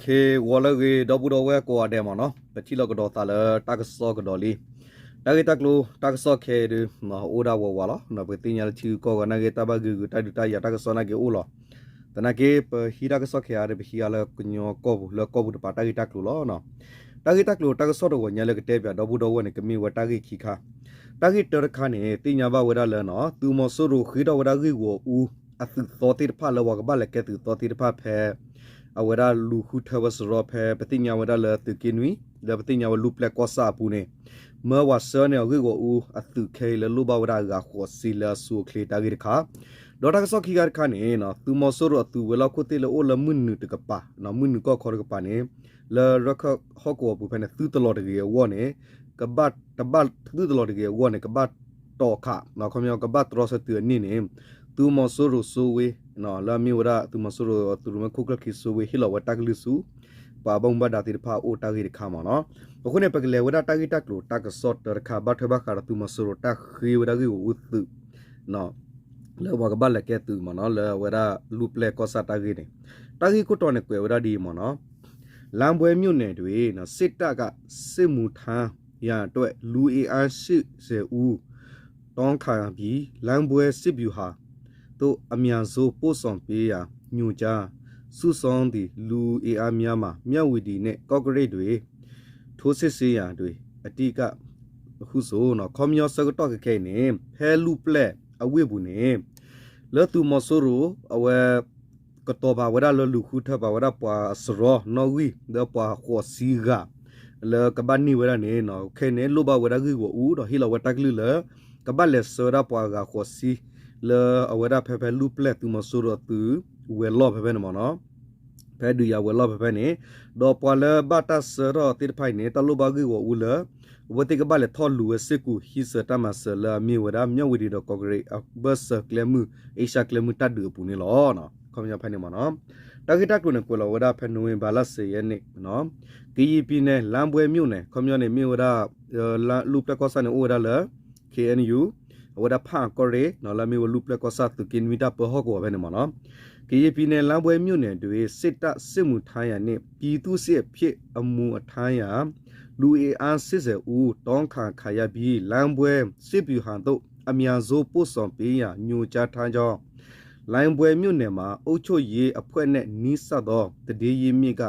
ဂီၤလၢအဂ့ၤ ဒီပုၢ်ဒီဝဲၢ်ကိးဂၤဒဲးမ့ၢ်နီၤ, ပထံၣ်လိာ်ကဒီးသးလၢတၢ်ကစီၣ်ကဒီးလံ. တၢ်ဂ့ၢ်တၢ်ကျိၤ တၢ်ကစီၣ်ခဲအံၤဒုး အိၣ်ဒၣ်ဝးဝးလီၤ. ပသ့ၣ်ညါလၢထံဂုၤကီၢ်ဂၤနာ်က့ တၢ်ဘၣ်ဂ့ၤဂုာ် တၢ်ဒုးတၢ်ယၤ တၢ်ကစီၣ်နာ်က့အိၣ်လီၤ. သနာ်က့ ပဟံးတၢ်ကစီၣ်ခဲအံၤဒီး ပဟံးအါလၢကညီကီၢ်ပူၤ လၢကီၢ်ပူၤတပၤတၢ်ဂ့ၢ်တၢ်ကျိၤလီၤ. တၢ်ဂ့ၢ်တၢ်ကျိၤ တၢ်ကစီၣ်တဂီၤညါလၢကတဲပၠးဒီပုၢ်ဒီဝဲၢ်န့ၣ် ကမ့ၢ်ဝဲတၢ်ဂ့ၢ်ခံခါ. တၢ်ဂ့ၢ်တၢတခါန့ၣ် သ့ၣ်ညါဘၣ်ဝဲဒၣ်လၢ သုးမီၤစိရိၤဃ့ထီၣ်ဝဲဒၣ်ဂ့ၢ်ဂီၤအူ အသုးသီသ့ၣ်တဖၣ်လၢပှၤကဘၣ်လဲၤကဲသုးသီသ့ၣ်တဖၣ်ဖဲ အဝဲဒၣ်လူၤဃုထၢဝဲစရီဖဲ ပသ့ၣ်ညါဝဲဒၣ်လၢသုးက့နွံ လၢပသ့ၣ်ညါဝဲလူၢ်ပျဲၢ်ကီၢ်ဆၣ်အပူၤန့ၣ် မၢပှၤဆှၢန့ၢ်အီၤဂ့ၢ်ဂီၤအူ အသုးခဲအံၤလၢလိၣ်ဘၣ်ဝဲဒၣ်အဂၤဃိးဆံလၢအဆိအချ့တၢ်ဂ့ၢ်တခါ. ဒီးတၢ်ကစီၣ်ခံခါတခါန့ၣ် သုးမီၤစိရိၤအသုးဝဲၤလီၢ်ခိၣ်သ့ၣ်လၢအိၣ်လၢမုၢ်နုာ်တကပၤ မုၢ်နုာ်ကီၢ်ခီတကပၤန့ၣ် လၢရခၢၣ်ဟီၣ်ကဝီၤပူၤဖဲန့ၣ် သုတလီၤတဂ့ၤအဂီၢ်န့ၣ် ကဘၣ်တဘၣ်သုတလီၤတဂ့ၤအဂီၢ်န့ၣ် ကဘၣ်တီၤခး ခီပညီကဘၣ်တြီဆၢတုၤအန့ၣ်န့ၣ် သုးမီၤစိရိၤစိဝ့ လၢအမ့ၢ်ဝဲဒၣ်သုးမီၤစိရိၤသုးရူမဲခိၣ်ကျၢၢ်ခံစိဝ့ ဟ့ၣ်လီၤဝဲတၢ်ကလုၢ်ဆူ ပှၤဘၣ်မူဘၣ်ဒါသ့ၣ်တဖၣ်အအိၣ်တၢ်ဂ့ၢ်တခါမ့ၢ်နီၤ. အဃိန့ၣ် ပကလဲၤဝဲဒၣ်တၢ်ဂ့ၢ်တၢ်ကျိၤတၢ်ကစီၣ်တၢတခါ ဘၣ်ထွဲဘၣ်ဃးဒီးသုးမီၤစိရိၤတၢ်ဃ့ဝဲဒၣ်ဂ့ၢ်ဂီၤအူသုး လၢပှၤကဘၣ်လဲၤကဲသုးမ့ၢ်နီၤ လၢအဝဲဒၣ်လူၢ်ပျဲၢ်ကီၢ်ဆၣ်တၢ်ဂ့ၢ်န့ၣ် တၢ်ဂ့ၢ်ခိၣ်တီန့ၣ်ကွဲးဝဲဒၣ်ဒ်အံၤမ့ၢ်နီၤ. လမ်းပွဲမြို့နယ်တွင် စစ်တပ်က စစ်မှုထမ်းရန်အတွက် လူအင်အား ရှစ်ဆယ်ဦး တောင်းခံပြီး လမ်းပွဲစစ်ဗျူဟာသို့ အမြန်ဆုံးပို့ဆောင်ပေးရန် ညွှန်ကြား စုဆောင်းသည့် လူအင်အားများမှာ မြဝတီနှင့် ကော့ကရိတ်တွင် ထိုးစစ်ဆင်ရန်တွင် အဓိက ဟုဆို ခီပညီဆၢကတီၢ်ခဲခဲအံၤန့ၣ် ဖဲလူၢ်ပျဲၢ်အဝ့ၢ်ပူၤန့ၣ် လၢသုးမီၤစိရိၤ အဝဲ ကတီၤပာ်ဝဲဒၣ်လၢလူၤဃုထၢပာ်ဝဲဒၣ်ပှၤစရီနီၣ်ဂံၢ် ဒီးပှၤဃိးဆံဂၤ လၢကဘၣ်န့ၢ်ဝဲဒၣ်န့ၣ် ခဲအံၤန့ၣ် လိၣ်ဘၣ်ဝဲဒၣ်ဂ့ၢ်ဂီၤအူဒီးဟ့ၣ်လီၤဝဲတၢ်ကလုၢ်လၢ ကဘၣ်လဲၤဆှၢဝဲဒၣ်ပှၤဂၤဃိးဆံ လၢအဝဲဒၣ်ဖဲဖဲလူၢ်ပျဲၢ်သုးမီၤစိရိၤအသုးဝဲၤလီၢ်ဖဲဖဲန့ၣ်မ့ၢ်နီၤ. ဖဲဒုးယၤဝဲၤလီၢ်ဖဲဖဲန့ၣ် ဒီးပှၤလၢဘၣ်တၢ်ဆှၢထီၣ်သ့ၣ်တဖၣ်အံၤန့ၣ် တၢ်လိၣ်ဘၣ်ဂ့ၢ်ဂီၤအူလၢ အဝဲသ့ၣ်ကဘၣ်လဲၤထီၣ်လူၤဝဲစ့ၢ်ကီး ဟံးစၢၤတၢ်မၤစၢၤလၢအမ့ၢ်ဝဲဒၣ် မြဝတီဒီး ကော့ကရိတ် အဘၢၣ်စၢၤကျဲမုၢ် အ့ရှါကျဲမုၢ်တၢ်ဒုးအပူၤန့ၣ်လီၤ. ခီပညီဖဲန့ၣ်မ့ၢ်နီၤ တၢ်ဂ့ၢ်တၢ်ကျိၤန့ၣ် ကွဲးလီၤဝဲဒၣ်ဖဲ နိဝင်ဘာလ ဆယ်ရက်နေ့ ကရင်ပြည်နယ် လမ်းပွဲမြို့နယ် ခီပညီန့ၣ်မ့ၢ်ဝဲဒၣ် လူၢ်ပျဲၢ်ကီၢ်ဆၣ်န့ၣ် အိၣ်ဝဲဒၣ်လၢ ခ့ၣ်အဲၣ်ယူၣ် အဝဲဒၣ်ဖၣ်အၣ်ကီၢ်ရ့ၣ် လၢအမ့ၢ်ဝဲလူၢ်ပျဲၢ်ကီၢ်ဆၣ်သုးက့နွံတၢ်ပၢဟီၣ်ကဝီၤဖဲန့ၣ်မ့ၢ်နီၤ. ကရင်ပြည်နယ် လမ်းပွဲမြို့နယ်တွင် စစ်တပ်စစ်မှုထမ်းရန်နှင့် ပြည်သူ့စစ်အဖြစ် အမူထမ်းရန် လူအင်အား ရှစ်ဆယ်ဦး တောင်းခံခံရပြီး လမ်းပွဲစစ်ဗျူဟာသို့ အမြန်ဆုံးပို့ဆောင်ပေးရန် ညွှန်ကြားထားကြောင်း လိုင်းပွဲမြို့နယ်မှာ အုပ်ချုပ်ရေးအဖွဲ့နဲ့ နီးစပ်သော သတင်းရင်းမြစ်က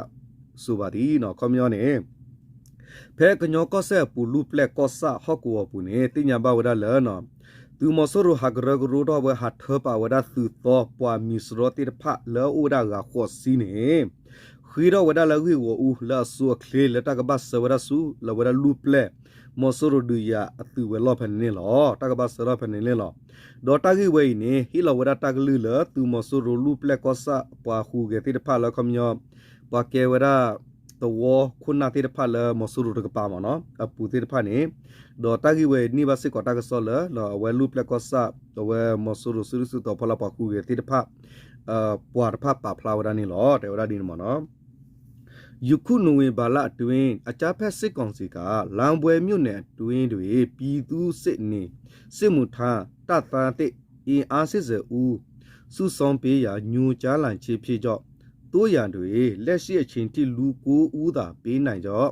ဆိုပါသည် ခီပညီန့ၣ် ဖဲကညီကီၢ်စဲၣ်အပူၤ လူၢ်ပျဲၢ်ကီၢ်ဆၣ်ဟီၣ်ကဝီၤပူၤန့ၣ် သ့ၣ်ညါဘၣ်ဝဲဒၣ်လၢ သုးမီၤစိရိၤဟးကရၢကရိထီၣ်ဝဲ ဟးထၢပာ်ဝဲဒၣ်သုးသီပှၤမံၤစရီသ့ၣ်တဖၣ်လၢအအိၣ်ဝဲဒၣ်အဂၤဃိးဆံန့ၣ် ဃ့ထီၣ်ဝဲဒၣ်လၢဂ့ၢ်ဂီၤအူလၢအဆိအချ့လၢတၢ်ကဘၣ်ဆှၢဝဲဒၣ်ဆူ လၢအဝဲဒၣ်လူၢ်ပျဲၢ် မီၤစိရိၤဒုးယၤအသုးဝဲၤလီၢ်ဖဲန့ၣ်န့ၣ်လီၤ. တၢ်ကဘၣ်ဆှၢထီၣ်ဖဲန့ၣ်န့ၣ်လီၤ. ဒီးတၢ်ဂ့ၢ်ဝဲအံၤန့ၣ် ဟ့ၣ်လီၤဝဲဒၣ်တၢ်ကလုၢ်လၢသုးမီၤစိရိၤလူၢ်ပျဲၢ်ကီၢ်ဆၣ်ပှၤဟူးဂဲၤသ့ၣ်တဖၣ်လၢခီပညီ ပှၤကဲဝဲဒၣ် သဝီခိၣ်နၢ်သ့ၣ်တဖၣ်လၢမီၤစိရိၤတကပၤမ့ၢ်နီၤ အပူၤသ့ၣ်တဖၣ်န့ၣ် ဒီးတၢ်ဂ့ၢ်ဝဲအံၤန့ၢ်ဘၣ်စ့ၢ်ကီးတၢ်ကစီၣ်လၢ အဝဲလူၢ်ပျဲၢ်ကီၢ်ဆၣ် အဝဲမီၤစိရိၤစုဒုၣ်စုတီၤဖီလာ်ပှၤဟူးဂဲၤသ့ၣ်တဖၣ် ပှၤတဖၣ်ပာ်ဖျါဝဲဒၣ်န့ၣ်လီၤ. တဲဝဲဒၣ်ဒ်န့ၣ်မ့ၢ်နီၤ ယခု နိုဝင်ဘာလအတွင်း အကြမ်းဖက်စစ်ကောင်စီက လမ်းပွဲမြို့နယ်အတွင်းတွင် ပြည်သူ့စစ်နှင့် စစ်မှုထမ်းတပ်သားသ့ၣ် အင်အား ရှစ်ဆယ်ဦး စုဆောင်းပေးရန် ညွှန်ကြားလာခြင်းဖြစ်ကြောင်း သို့ရာတွင် လက်ရှိအချိန်ထိ လူကိုးဦးသာ ပေးနိုင်ကြောင်း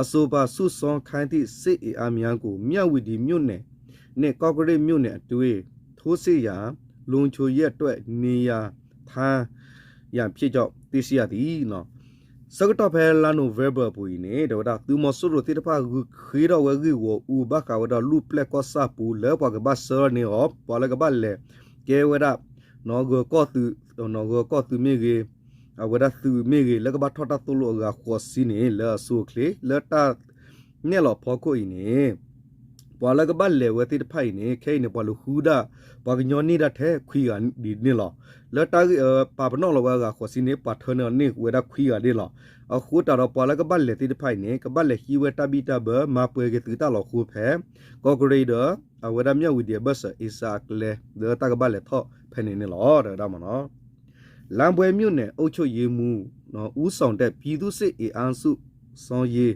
အဆိုပါ စုဆောင်းခိုင်းသည့် စစ်အင်အားများကို မြဝတီမြို့နယ်နှင့် ကော့ကရိတ်မြို့နယ်အတွင်း ထိုးစစ်ရန် လုံခြုံရေးအတွက် နေရာထိုင်ရန်ဖြစ်ကြောင်း သိရှိရသည် ဆၢကတီၢ်ဖဲလါနိၣ်ဝ့ဘၢၣ်အပူၤအံၤန့ၣ် တဲဝဲဒၣ် သုးမီၤစိရိၤသ့ၣ်တဖၣ် ဃ့ထီၣ်ဝဲဂ့ၢ်ဂီၤအူ ဘၣ်ဃးဝဲဒၣ်လူၢ်ပျဲၢ်ကီၢ်ဆၣ်ပူၤ လၢပှၤကဘၣ်ဆှၢန့ၢ်အီၤ ပှၤလၢကဘၣ်လဲၤကဲဝဲဒၣ် နီၢ်ဂၢၤကီၢ်သုး နီၢ်ဂၢၤကီၢ်သုးမ့ၢ်ဂ့ၤ အဝဲဒၣ်သုးမ့ၢ်ဂ့ၤ လၢကဘၣ်ထီၣ်တၢ်သိၣ်လိအဂၤဃိးဆံန့ၣ် လၢအဆိအချ့ လၢတၢ်နဲၣ်လီၤဖီခိၣ်အံၤန့ၣ် ပှၤလၢကဘၣ်လဲၤဝဲသ့ၣ်တဖၣ်အံၤန့ၣ် ခဲအံၤန့ၣ် ပှၤလူၤဃုဒၣ် ပှၤကညီန့ၢ်ဒၣ်ထဲခွံဂၤဒ်န့ၣ်လီၤ. လၢတၢ်ဂ့ၢ်ပာ်ပနီၣ်လီၤဝဲအဂၤဃိးဆံန့ၣ် ပှၤထၢန့ၢ်အီၤန့ၢ်ဝဲဒၣ်ခွံဂၤဒ်လီၤ. အဃိသတးဒီး ပှၤလၢကဘၣ်လဲၤသ့ၣ်တဖၣ်အံၤန့ၣ် ကဘၣ်လဲၤဟံးဝဲတၢ်ဘံၣ်တၢ်ဘၢ မၤပှဲၤက့ၤသုးတၢ်လီၢ်ဃိဖဲ ကီၢ်ကရ့ၣ်ဒီး အဝဲဒၣ်မြဝတီအဘၢၣ်စၢၤ အ့ရှါအကျဲ လၢတၢ်ကဘၣ်လဲၤထီၣ်ဖဲန့ၣ်န့ၣ်လီၤ တဲဝဲဒၣ်မ့ၢ်နီၤ လမ်းပွဲမြို့နယ်အုပ်ချုပ်ရေးမှူး ဦးဆောင်တဲ့ ပြည်သူ့စစ်အင်အားစု စောင်းရေး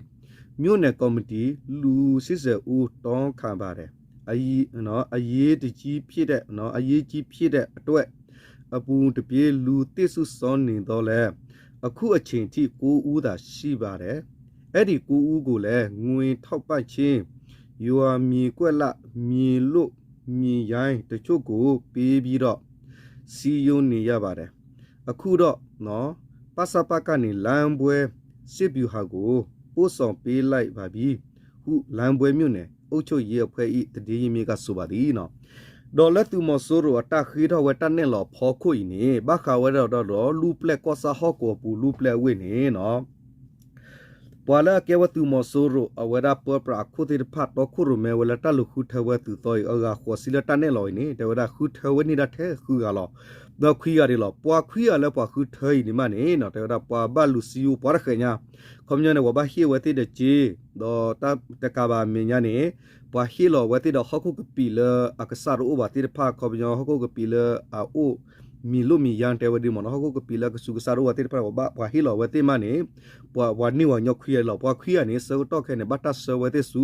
မြို့နယ်ကော်မတီ လူ ရှစ်ဆယ်ဦး တောင်းခံပါတယ်။ အရေးနော် အရေးတကြီးဖြစ်တဲ့နော် အရေးကြီးဖြစ်တဲ့အတွက် အပူတပြင်း လူသစ်စုဆောင်းနေသော်လည်း အခုအချိန်ထိ ကိုးဦးသာရှိပါတယ်။ အဲဒီ ကိုးဦးကိုလည်း ငွေထောက်ပံ့ခြင်း၊ ရွာမြေကွက်လပ်၊ မြေလွတ်၊ မြေရိုင်းတချို့ကို ပေးပြီးတော့ စည်းရုံးနေရပါတယ်။ အခုတော့နော် ပစပကနေ လမ်းပွဲစစ်ဗျူဟာကို ပို့ဆောင်ပေးလိုက်ပါပြီဟု လမ်းပွဲမြို့နယ်အုပ်ချုပ်ရေးအဖွဲ့၏ သတင်းရင်းမြစ်က ဆိုပါသည် ဒီးလၢသုးမီၤစိရိၤအတၢ်ဃ့ထီၣ်ဝဲတၢ်နဲၣ်လီၤအဖီခိၣ်အံၤန့ၣ် ဘၣ်ဃးဝဲဒၣ်ဒီး လူၢ်ပျဲၢ်ကီၢ်ဆၣ်ဟီၣ်ကဝီၤပူၤ လူၢ်ပျဲၢ်အဝ့ၢ်န့ၣ် ပှၤလၢအကဲဝဲသုးမီၤစိရိၤ အဝဲဒၣ်ပၢပြးအခိၣ်သ့ၣ်တဖၣ် တီခိၣ်ရိၣ်မဲဝဲလၢတၢ်လူၤဃုထၢဝဲသုးသီအံၤ အဂၤဃိးဆံလၢတၢ်နဲၣ်လီၤအံၤန့ၣ် တဲဝဲဒၣ်ဃုထၢဝဲန့ၢ်ဒၣ်ထဲဃုဂၤလီၤ. ဒီးခွံဂၤဒ်လီၤ. ပှၤခွံဂၤလၢပှၤဃုထၢအံၤန့ၣ်မးန့ၣ် တဲဝဲဒၣ်ပှၤဘၣ်လူၤစံယိပှၤတဃဲးညါ ခီပညီန့ၣ် ပှၤဘၣ်ဟ့ၣ်ဝဲသ့ၣ်ဒီးစ့ ဒီးတကးဘၣ်အမဲာ်ညါန့ၣ် ပှၤဟ့ၣ်လီၤဝဲသ့ၣ်ဒီးဟီၣ်ခိၣ်ကပံာ်လၢအကစၢ်တအိၣ်ဘၣ်သ့ၣ်တဖၣ် ခီပညီဟီၣ်ခိၣ်ကပံာ်လၢအအိၣ် မံၤလိၣ်မံၤယါတဲဝဲဒ်မ့ၢ်နီၤ ဟီၣ်ခိၣ်ကပံာ်လၢအကစူးကစၢ်တအိၣ်ဘၣ်သ့ၣ်တဖၣ် ပှၤဟ့ၣ်လီၤဝဲသ့ၣ်မးန့ၣ် ပှၤန့ၢ်ဝဲညီခွံဂၤလီၤ. ပှၤခွံဂၤန့ၣ် ဆၢကတီၢ်ခဲအံၤန့ၣ် ဘၣ်တၢ်ဆှၢဝဲသ့ၣ်ဆူ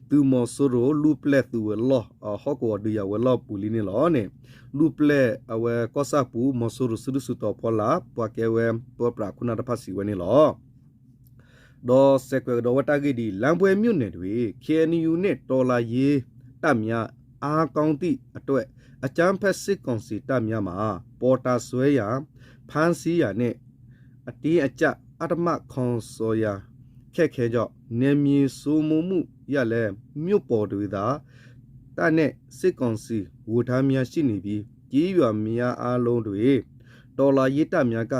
သုးမီၤစိရိၤ လူၢ်ပျဲၢ်သုးဝဲၤလီၢ် ဟီၣ်ကဝီၤဒုးယၤဝဲၤလီၢ်ပူၤလံန့ၣ်လီၤန့ၣ် လူၢ်ပျဲၢ်အဝဲကီၢ်ဆၣ်ပူၤ မီၤစိရိၤစုဒုၣ်စုတီၤဖီလာ် ပှၤကဲဝဲပၢပြးခိၣ်နၢ်တဖၣ်စံးဝဲန့ၣ်လီၤ. ဒီးစဲးကွဲးကဒီးဝဲတၢ်ဂ့ၢ်ဒ်အံၤ လမ်းပွဲမြို့နယ်တွင် KNU နှင့် တော်လှန်ရေးတပ်များ အားကောင်းသည့်အတွက် အကြမ်းဖက်စစ်ကောင်စီတပ်များမှ ပေါ်တာဆွဲရန် ဖမ်းဆီးရန်နှင့် အတင်းအကျပ် အဓမ္မခေါ်ဆောင်ရန် ခက်ခဲကြောင်း နယ်မြေစိုးမိုးမှုအရလည်း မြို့ပေါ်တွင်သာ တပ်နဲ့စစ်ကောင်စီ ဝန်ထမ်းများရှိနေပြီး ကျေးရွာများအားလုံးတွင် တော်လှန်ရေးတပ်များက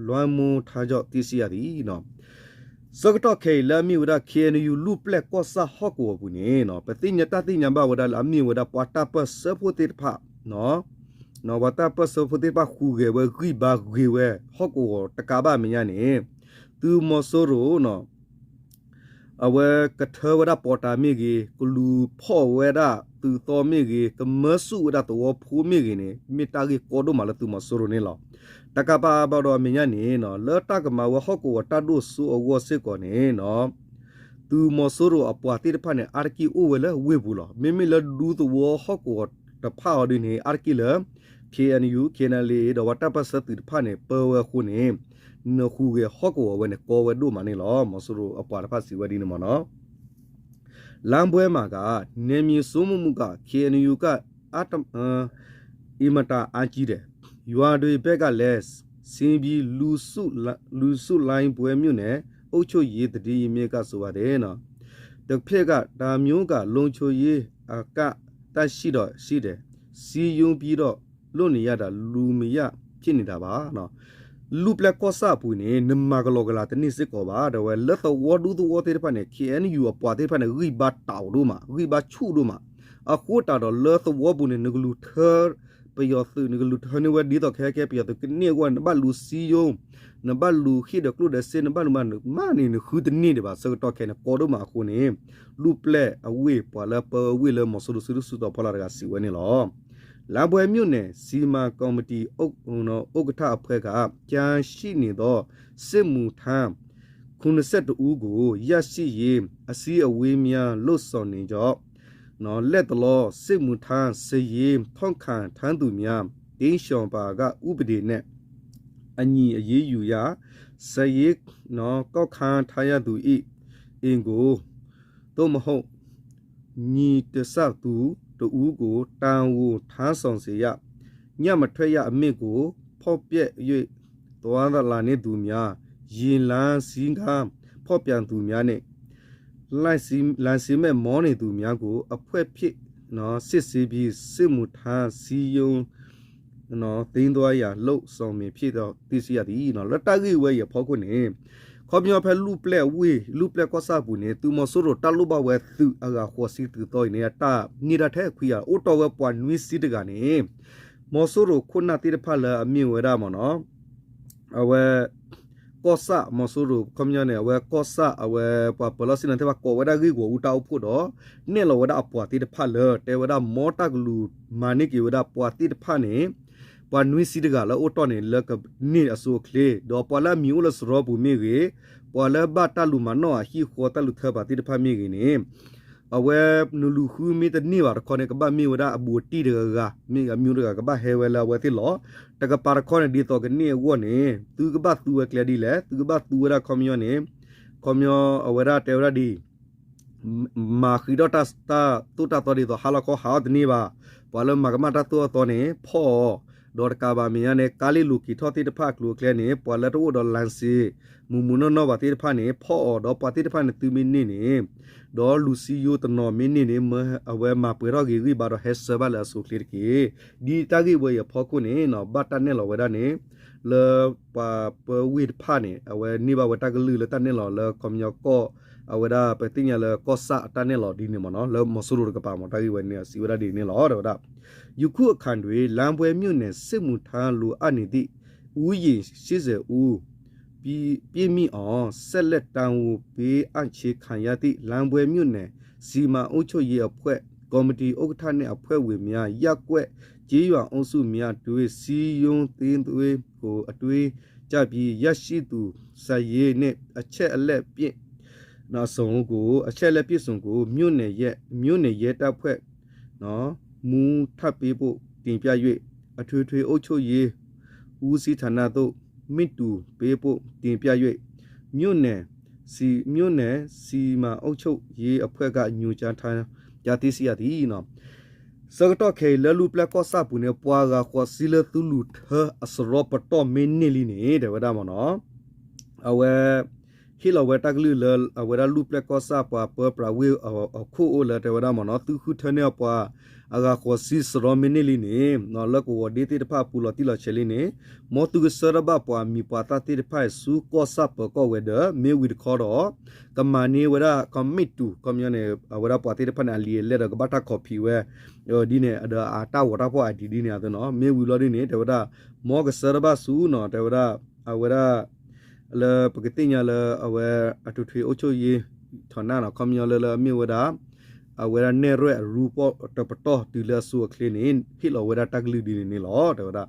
လွှမ်းမိုးထားကြောင်း သိရှိရသည် ဆၢကတီၢ်ခဲအံၤလၢအမ့ၢ်ဝဲဒၣ် KNU လူၢ်ပျဲၢ်ကီၢ်ဆၣ်ဟီၣ်ကဝီၤပူၤန့ၣ် ပသ့ၣ်ညါတၢ်သ့ၣ်ညါဘၣ်ဝဲဒၣ်လၢအမ့ၢ်ဝဲဒၣ်ပှၤတၢ်ပၢၢ်ဆၢဖိသ့ၣ်တဖၣ် ပှၤတၢ်ပၢၢ်ဆၢဖိသ့ၣ်တဖၣ်ဃုဂဲၤဝဲ ဂံၢ်ဘါဂ့ၤဝဲ ဟီၣ်ကဝီၤတကးဘၣ်အမဲာ်ညါန့ၣ် သုးမီၤစိရိၤ အဝဲကထၢဝဲဒၣ်ပေါ်တာမ့ၢ်ဂ့ၤ, ကလူၤဖီၣ်ဝဲဒၣ်သုးသီမ့ၢ်ဂ့ၤ, ကမၢဆူၣ်ဝဲဒၣ်သဝီဖိမ့ၢ်ဂ့ၤန့ၣ် မ့ၢ်တၢ်ဂ့ၢ်ကီဒိၣ်မးလၢသုးမီၤစိရိၤန့ၣ်လီၤ. တကးဘၣ်ဘၣ်ဒီးအမဲာ်ညါန့ၣ် လၢတၢ်ကမၤဝဲဟီၣ်ကဝီၤတၢ်ဒိၣ်စိအဂီၢ်စ့ၢ်ကီးန့ၣ် သုးမီၤစိရိၤအပှၤသ့ၣ်တဖၣ်န့ၣ် အါတက့ၢ်အိၣ်ဝဲလၢဝ့ၢ်ပူၤလီၤ. မ့မ့ၢ်လၢဒူသဝီဟီၣ်ကဝီၤတဖၣ်အီၤဒ်န့ၣ် အါတက့ၢ်လၢ KNU, KNLA ဒီးပှၤတၢ်ပၢၢ်ဆၢသုးတဖၣ်န့ၣ် ပၢဝဲအဃိန့ၣ် နဃုဂဲၤဟီၣ်ကဝီၤဝဲန့ၣ် ကီဝဲဒိၣ်မးန့ၣ်လီၤ. မီၤစိရိၤအပှၤတဖၣ်စံးဝဲဒ်န့ၣ်မ့ၢ်နီၤ လမ်းပွဲမှာက နယ်မြေစိုးမိုးမှုက KNU က အင်မတန်အားကြီးတယ်။ ရွာတွေဘက်ကလည်း ဆင်းပြီး လူစုလိုက်ပွဲမြို့နယ်အုပ်ချုပ်ရေးသတင်းရင်းမြစ်က ဆိုပါတယ်နော်။ တစ်ဖက်က ဒါမျိုးက လုံခြုံရေးအကန့်အသတ်ရှိတော့ရှိတယ်။ စည်းရုံးပြီးတော့ လုပ်နေရတာ လူမရဖြစ်နေတာပါနော်။ လူၢ်ပျဲၢ်ကီၢ်ဆၣ်အပူၤန့ၣ် နမၤကလီကလီတန့ၢ်စ့ၢ်ကီးဘၣ် ဒီးဝဲလၢသဝီဒူသဝီသ့ၣ်တဖၣ်န့ၣ် KNU အပှၤသ့ၣ်တဖၣ်န့ၣ် ဂံၢ်ဘါတၢ်အိၣ်ဒိၣ်မး ဂံၢ်ဘါဆူၣ်ဒိၣ်မး အဃိသတးဒီးလၢသဝီပူၤန့ၣ် နကလူၤထၢ ပယီၤသုး နကလူၤထၢန့ၢ်ဝဲဒ်သိးခဲကဲပယီၤသုးကန့ၢ်အဂီၢ် နဘၣ်လူၤစံယိ နဘၣ်လူၤဃ့ၢ်ဒီးကျိၣ်ဒီးစ့ နဘၣ်လူၤမၤနမးန့ၣ် နဃုတန့ၢ်ဒံးဘၣ် ဆၢကတီၢ်ခဲအံၤန့ၣ် ကီဒိၣ်မးအဃိန့ၣ် လူၢ်ပျဲၢ်အဝ့ၢ် ပှၤလၢပၢဝဲဝ့ၢ်လၢမီၤစိရိၤစုဒုၣ်စုတီၤဖီလာ်တဂၤစံးဝဲန့ၣ်လီၤ. လမ်းပွဲမြို့နယ် စီမံကိန်းဥက္ကဋ္ဌအဖွဲ့က ကျန်ရှိနေသော စစ်မှုထမ်း ခုနစ်ဆယ့်တစ်ဦးကို ရရှိရေး အစည်းအဝေးများ လုပ်ဆောင်နေကြောင်း လက်တလော စစ်မှုထမ်းစာရင်း ထောက်ခံထားသူများ တိမ်းရှောင်ပါက ဥပဒေနဲ့အညီ အရေးယူရ စာရင်း ကောက်ခံထားရသူ၏ အိမ်ကို သို့မဟုတ် ညီတစပ်သူတစ်ဦးကို တာဝန်ထမ်းဆောင်စေရ။ ညမထွက်ရအမိန့်ကို ဖောက်ဖျက်၍ သွားလာနေသူများ၊ ရေလမ်းစည်းကမ်း ဖောက်ဖျက်သူများနှင့် လိုင်စင်မဲ့မောင်းနေသူများကို အဖွဲ့ဖြင့် စစ်ဆေးပြီး စစ်မှုထမ်းစည်းရုံး သိမ်းသွားရန် လုပ်ဆောင်မည်ဖြစ်ကြောင်း သိရှိရသည် လၢတၢ်ဂ့ၢ်ဝဲအံၤအဖီခိၣ်န့ၣ် ခီပညီဖဲလူၢ်ပျဲၢ်အဝ့ၢ် လူၢ်ပျဲၢ်ကီၢ်ဆၣ်အပူၤန့ၣ် သုးမီၤစိရိၤတၢ်လိၣ်ဘၣ်ဝဲသုးအဂၤဃိးဆံသုးသီအံၤန့ၣ် တၢ်န့ၢ်ဒၣ်ထဲခွံဂၤ အိၣ်တီၢ်ဝဲပှၤနွံဆံတဂၤန့ၣ် မီၤစိရိၤခိၣ်နၢ်သ့ၣ်တဖၣ်လၢအမ့ၢ်ဝဲဒၣ်မ့ၢ်နီၤ အဝဲ ကီၢ်ဆၣ်မီၤစိရိၤ ခီပညီန့ၣ် အဝဲကီၢ်ဆၣ်အဝဲပှၤပၢၤလီၢ်ဆ့ၣ်နီၤသ့ၣ်တဖၣ်ကိးဝဲဒၣ်ဂ့ၢ်ဂီၢ်အူတၢ်အိၣ်ဖှိၣ်ဒီး နဲၣ်လီၤဝဲဒၣ်အပှၤသ့ၣ်တဖၣ်လၢ တဲဝဲဒၣ်မ်တၢ်ကလူးမၤန့ၢ်က့ၤဝဲဒၣ်ပှၤသ့ၣ်တဖၣ်န့ၣ် ပှၤနွံဆံတဂၤလၢအိၣ်တီၢ်န့ၣ် လၢကန့ၢ်အစိအချ့ ဒီးပှၤလၢအမံၤအိၣ်လၢစရီပူၤမ့ၢ်ဂ့ၤ ပှၤလၢဘၣ်တၢ်လူၤမၤနီၣ်အဟံၣ်ဃီ တၢ်လူၤထၢပာ်သ့ၣ်တဖၣ်မ့ၢ်ဂ့ၤန့ၣ် အဝဲနလူၤဃုမ့ၢ်တန့ၢ်ဘၣ်တခီန့ၣ် ကဘၣ်မ့ၢ်ဝဲဒၣ်အဘူးအတံၢ်တဂၤဂၤ မ့ၢ်အမံၤတဂၤ ကဘၣ်ဟဲဝဲလၢအဝဲသ့ၣ်လီၤ. တကပၤတခီန့ၣ် ဒ်သိးကန့ၢ်အဂီၢ်န့ၣ် သုကဘၣ်သူဝဲကျဲဒ်လဲၣ်, သုကဘၣ်သူဝဲဒၣ်ခီပညီန့ၣ်, ခီပညီအဝဲဒၣ်တဲဝဲဒၣ်ဒ်အံၤ မၤဃံးထီၣ်တၢ်သိၣ်တၢ်သီဒ်သိး ဟါလီၤခီဟးအီၣ်တန့ၢ်ဘၣ်. ပှၤလၢမၤကမၣ်တၢ်သိၣ်တၢ်သီန့ၣ် ဖီၣ်အီၤ, ဒီးတကးဘၣ်မဲာ်ညါန့ၣ် ကါလ့လိာ်က့ၤထီၣ်သ့ၣ်တဖၣ်အကျိၤအကျဲန့ၣ် ပှၤလၢတအိၣ်ဒီး license မုၢ်မုၢ်နီၢ်နီၢ်ဘၣ်သ့ၣ်တဖၣ်န့ၣ် ဖီၣ်အီၤ, ဒီးပှၤသ့ၣ်တဖၣ်န့ၣ်သုမ့ၢ်န့ၢ်န့ၣ် ဒီးလူၤစံယိတနီၤမ့ၢ်န့ၢ်န့ၣ် အဝဲမၤပှဲၤထီၣ်ဂ့ၤဂံၢ်ဘါဒီးဟဲဆှၢဘၣ်လၢအဆိအချ့တက့ၢ်. ဒ်တၢ်ဂ့ၢ်ဝဲအံၤအဖီခိၣ်န့ၣ် ဘၣ်တၢ်နဲၣ်လီၤဝဲဒၣ်န့ၣ် လၢပှၤပၢဝ့ၢ်တဖၣ်န့ၣ် အဝဲန့ၢ်ဘၣ်ဝဲတၢ်ကလုၢ်လၢတၢ်နဲၣ်လီၤလၢခီပညီကီၢ် အဝဲဒၣ်ပသ့ၣ်ညါလၢကီၢ်ဆၣ်အတၢ်နဲၣ်လီၤဒ်န့ၣ်မ့ၢ်နီၤ လၢမီၤစိရိၤတကပၤမ့ၢ် တၢ်ဂ့ၢ်ဝဲန့ၣ် စံးဝဲဒၣ်ဒ်န့ၣ်လီၤ တဲဝဲဒၣ် ယခုအခါတွင် လမ်းပှဲမြို့နယ် စစ်မှုထမ်း လိုအပ်နေသည့် ဦးရေ ရှစ်ဆယ်ဦး ပြည့်မည့်အောင် ဆက်လက် တာဝန်ပေးအပ်ခြင်းခံရသည့် လမ်းပှဲမြို့နယ် စီမံအုပ်ချုပ်ရေးအဖွဲ့ ကော်မတီဥက္ကဋ္ဌနှင့် အဖွဲ့ဝင်များ ရပ်ကွက် ကျေးရွာအုပ်စုများတွင် စည်းရုံးသိမ်းသွင်းကို အတွေ့ကြုံပြီး ရရှိသူ စာရင်းနှင့် အချက်အလက်ပြည့်စုံကို အချက်အလက်ပြည့်စုံကို မြို့နယ်ရဲ မြို့နယ်ရဲတပ်ဖွဲ့ မှူးထပ်ပေးဖို့ တင်ပြ၍ အထွေထွေအုပ်ချုပ်ရေး ဦးစီးဌာနသို့ မစ်တူပေးဖို့ တင်ပြ၍ မြို့နယ် စီ မြို့နယ်စီမံအုပ်ချုပ်ရေးအဖွဲ့က ညွှန်ကြားထားကြောင်း သိရှိရသည်. ဆၢကတီၢ်ခဲအံၤ လၢလူၢ်ပျဲၢ်ကီၢ်ဆၣ်ပူၤန့ၣ် ပှၤဂၤဃိးဆံလၢသုလူၤထၢအစရီပတီၢ်မ့ၢ်န့ၢ်လံန့ၣ် တဲဝဲဒၣ်မ့ၢ်နီၤ အဝဲ ဟ့ၣ်လီၤဝဲတၢ်ကလုၢ်လၢ အဝဲဒၣ်လူၢ်ပျဲၢ်ကီၢ်ဆၣ်ပှၤပၢပြးဝ့ၢ်အခိၣ်အိၣ်လၢတဲဝဲဒၣ်မ့ၢ်နီၤ သုဃုထၢန့ၢ်အပှၤ အဂၤဃိးဆံစရီမ့ၢ်န့ၢ်လံန့ၣ် လၢကဝီၤဒ့သ့ၣ်တဖၣ်ပူၤလီၤတံၢ်လီၤဆဲးလံန့ၣ် မ်သုကဆှၢထီၣ်ဘၣ်ပှၤမံၤပှၤသၣ်သ့ၣ်တဖၣ်ဆူကီၢ်ဆၣ်ပၢၤကီၢ်ဝဲၤဒၢး မ့ၢ်ဝံၤတခီဒီး ကမၤန့ၢ်ဝဲဒၣ် ကမ့ၣ်တူၤ ခီပညီန့ၣ် အဝဲဒၣ်ပှၤသ့ၣ်တဖၣ်န့ၣ် အလံာ်အလဲၢ်ဒီးကဘၣ်တၢ်ခီးဖံးဝဲ ဒ်န့ၣ်ဒီးအတၢ်ဂီၤတၢ်ဖီၣ်အဒံးဒ်န့ၣ်အသိးနီၤ မ့ၢ်ဝံၤလီၤဒ်န့ၣ် တဲဝဲဒၣ် မ်ကဆှၢထီၣ်ဘၣ်ဆူနီၤ တဲဝဲဒၣ် အဝဲဒၣ် လၢပကသ့ၣ်ညါလၢအဝဲ အထွေထွေအုပ်ချုပ်ရေးဌာနနီၤ ခီပညီလၢလၢအမ့ၢ်ဝဲဒၣ် အဝဲဒၣ်နဲၣ်ရွဲၣ်အရူပီၢ်တပတီၢ်တုၤလၢအဆိအချ့န့ၣ် ဟ့ၣ်လီၤဝဲဒၣ်တၢ်ကလုၢ်ဒ်န့ၣ်န့ၣ်လီၤ တဲဝဲဒၣ်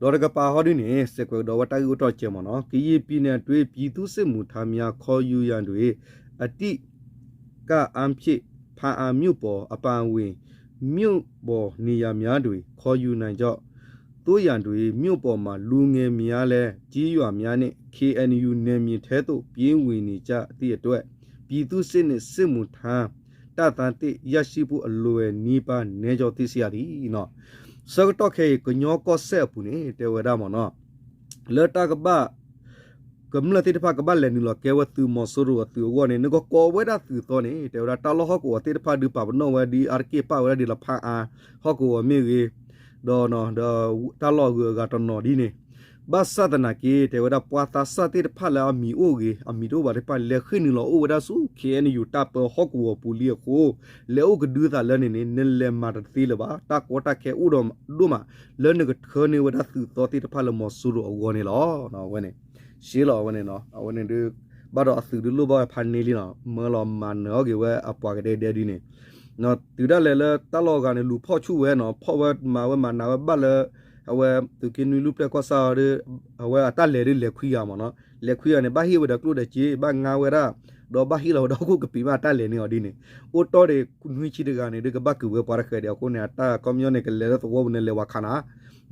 ဒီးတကပၤဟီဒ်န့ၣ် စဲးကွဲးကဒီးဝဲတၢ်ဂ့ၢ်အိၣ်ထီၣ်ကဲမ့ၢ်နီၤ ကရင်ပြည်နယ်အတွင်း ပြည်သူ့စစ်မှုထမ်းများ ခေါ်ယူရန်တွင် အဓိကအားဖြင့် ဘားအံမြို့ပေါ် အပါအဝင် မြို့ပေါ်နေရာများတွင် ခေါ်ယူနိုင်ကြောင်း သို့ရာတွင် မြို့ပေါ်မှာ လူငယ်များလည်း ကျေးရွာများနှင့် KNU နယ်မြေထဲသို့ ပြေးဝင်နေကြသည့်အတွက် ပြည်သူ့စစ်နှင့် စစ်မှုထမ်း တပ်သားသစ် ရရှိဖို့ အလွယ်နည်းပါး နည်းကြောင်း သိရှိရသည်. ဆၢကတီၢ်ခဲအံၤ ကညီကီၢ်စဲၣ်အပူၤန့ၣ် တဲဝဲဒၣ်မ့ၢ်နီၤ လၢတၢ်ကဘၣ် ကမျၢၢ်သ့ၣ်တဖၣ်ကဘၣ်လဲၤနုာ်လီၤကဲဝဲသုးမီၤစိရိၤအသုးအဂီၢ်န့ၣ် နကကိးဝဲဒၣ်သုးသီန့ၣ် တဲဝဲဒၣ်တၢ်လီၢ်ဟီၣ်ကဝီၤသ့ၣ်တဖၣ်ဒုးပာ်ပနီၣ်ဝဲဒ်အါတက့ၢ်ပာ်ဝဲဒၣ်ဒ်လၢဖၣ်အါ ဟီၣ်ကဝီၤမ့ၢ်ဂ့ၤ ဒီး ဒီးတၢ်လီၢ်အဂုၤအဂၤတနီၤဒ်န့ၣ် ဘၣ်ဆၣ်သနာ်က့ တဲဝဲဒၣ် ပှၤသးစၢ်သ့ၣ်တဖၣ်လၢအမံၤအိၣ်ဂ့ၤ အမံၤတအိၣ်ဘၣ်သ့ၣ်တဖၣ် လဲၤဃ့ၢ်နုာ်လီၤအိၣ်ဝဲဒၣ်ဆူ KNU တၢ်ပၢဟီၣ်ကဝီၤပူၤလံအဃိ လဲၤအိၣ်ကဒုသးလၢန့ၣ်န့ၣ် နလဲၤမၤတသ့လၢၤဘၣ် တၢ်ကီတၢ်ခဲအိၣ်ဒီးဒိၣ်မး လၢနကထၢန့ၢ်ဝဲဒၣ်သုးသီသ့ၣ်တဖၣ်လၢမီၤစိရိၤအဂီၢ်န့ၣ်လီၤ. အဝဲန့ၣ် ရှဲလီၤအဝဲန့ၣ်နီၤ အဝဲန့ၣ်ဒုး ဘၣ်ဒီးအသုးဒုးလိၣ်ဘၣ်ဝဲဖးန့ၢ်လံနီၤ မၢလီၤမၤနၢၤအီၤက့ၤဝဲအပှၤကဒဲကဒဲဒ်န့ၣ် တုၤဒၣ်လဲာ်လၢတၢ်လီၢ်အဂၤန့ၣ် လူၤဖီၣ်ဆူၣ်ဝဲနီၤ ဖီၣ်ဝဲမၤဝဲမၤနးဝဲဘၣ်လၢ အဝဲသုးက့နွံလူၢ်ပျဲၢ်ကီၢ်ဆၣ်အီၤဒီး အဝဲအတၢ်လဲၤဒုးလဲၤခွံဂၤမ့ၢ်နီၤ လဲၤခွံဂၤန့ၣ် ဘၣ်ဟ့ၣ်ဝဲဒီးကျိၣ်ဒီးစ့ ဘၣ်ငါဝဲဒၣ် ဒီးဘၣ်ဟ့ၣ်လီၤဝဲဒီးဟီၣ်ခိၣ်ကပံာ်မ့ၢ်အတၢ်လဲၤန့ၢ်အီၤဒ်န့ၣ် အိၣ်တီၢ်ဒီးနွံဆံတဂၤန့ၣ် ဒုးကဘၣ်ကုာ်ဝဲပှၤတဃဲးဒံးအဃိန့ၣ် အတၢ်ခီပညီန့ၣ် ကလဲၤလၢသဝီပူၤန့ၣ်လဲၤဝဲခါနၤ